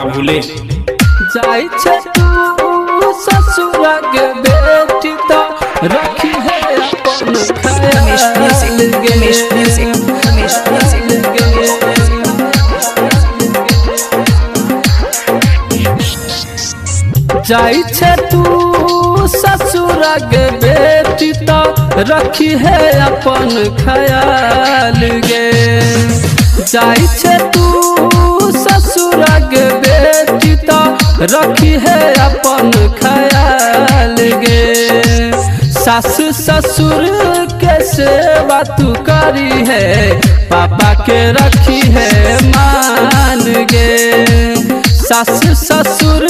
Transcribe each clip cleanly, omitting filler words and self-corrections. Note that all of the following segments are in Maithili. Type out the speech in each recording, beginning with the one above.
भूले। जाई छे तू ससुर के बेटी त रखी है अपन Ramesh ख्याल Music, गे। Ramesh Music, Ramesh Music, Ramesh Music. जाई छे तू ससुर के बेटी त रखी है अपन ख्याल गे। जाई छे तू ससुर के बेटी त रखी है अपन ख्याल गे। सास ससुर के सेवा तू करी है, पापा के रखी है मान गे। सास ससुर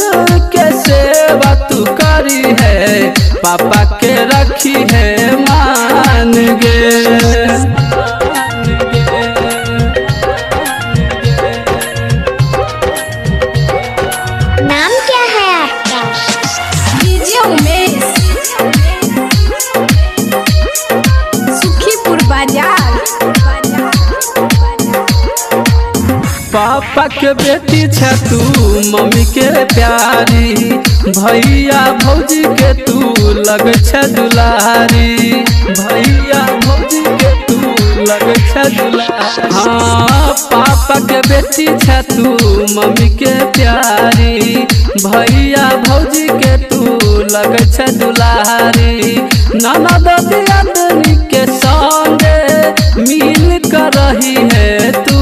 के सेवा तू करी है, पापा के रखी है मान गे। नाम क्या है आपका? डीजे उमेश, सुखीपुर बाजार। पापा के बेटी छे तू मम्मी के प्यारी, भैया भौजी के तू लग छे दुलारी। भैया भौजी के तू लग छे दुलारी। हाँ, पापा के बेटी छे तू मम्मी के प्यारी, भैया भौजी के तू लग छे दुलारी। ननद दियादनी के संगे मिल कर रही है तू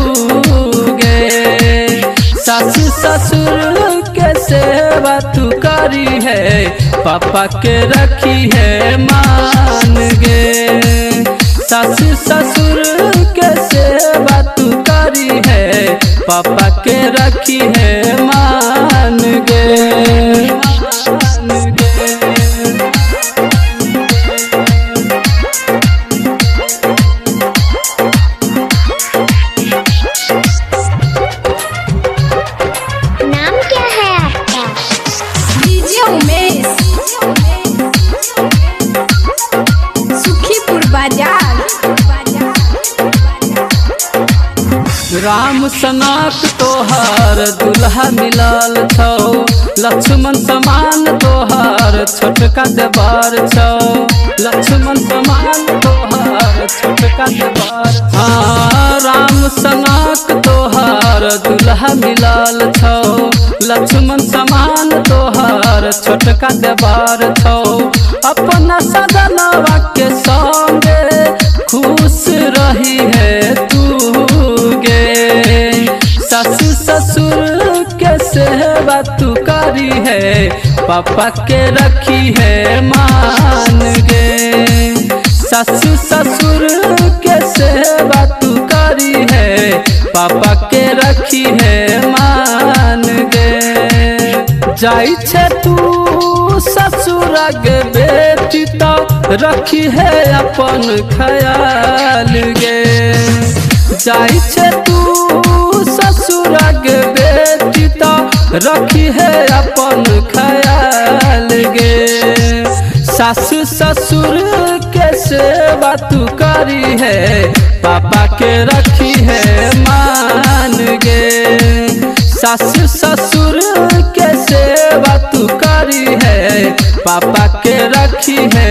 गे। सास ससुर के सेवा तू करी है, पापा के रखी है मान गे। सास ससुर के सेवा तू करी है, पापा के रखी है मान गे। मान गे। नाम क्या है आपका? डीजे उमेश, सुखीपुर बाजार। राम सनाक तोहर दुल्हा मिलल छौ, लक्ष्मण समान तोहर छोटका देवर छौ। लक्ष्मण समान तोहर छोटका देवर। हाँ, राम सनाक तोहर दुल्हा मिलल छौ, लक्ष्मण समान तोहर छोटका देवर छौ। अपना सजनवा के संगे खुश रही है तू गे। सास ससुर के सेवा तू करी है, पापा के रखी है मान गे। सास ससुर के सेवा तू करी है, पापा के रखी है मान गे। जाई छे तू ससुर के बेटी त रखी है अपन ख्याल गे। जाई छे तू ससुर के बेटी त रखी है अपन ख्याल गे। सास ससुर के सेवा तू करी है, पापा के रखी है मान गे। सास ससुर के सेवा तू करी है, पापा के रखी है।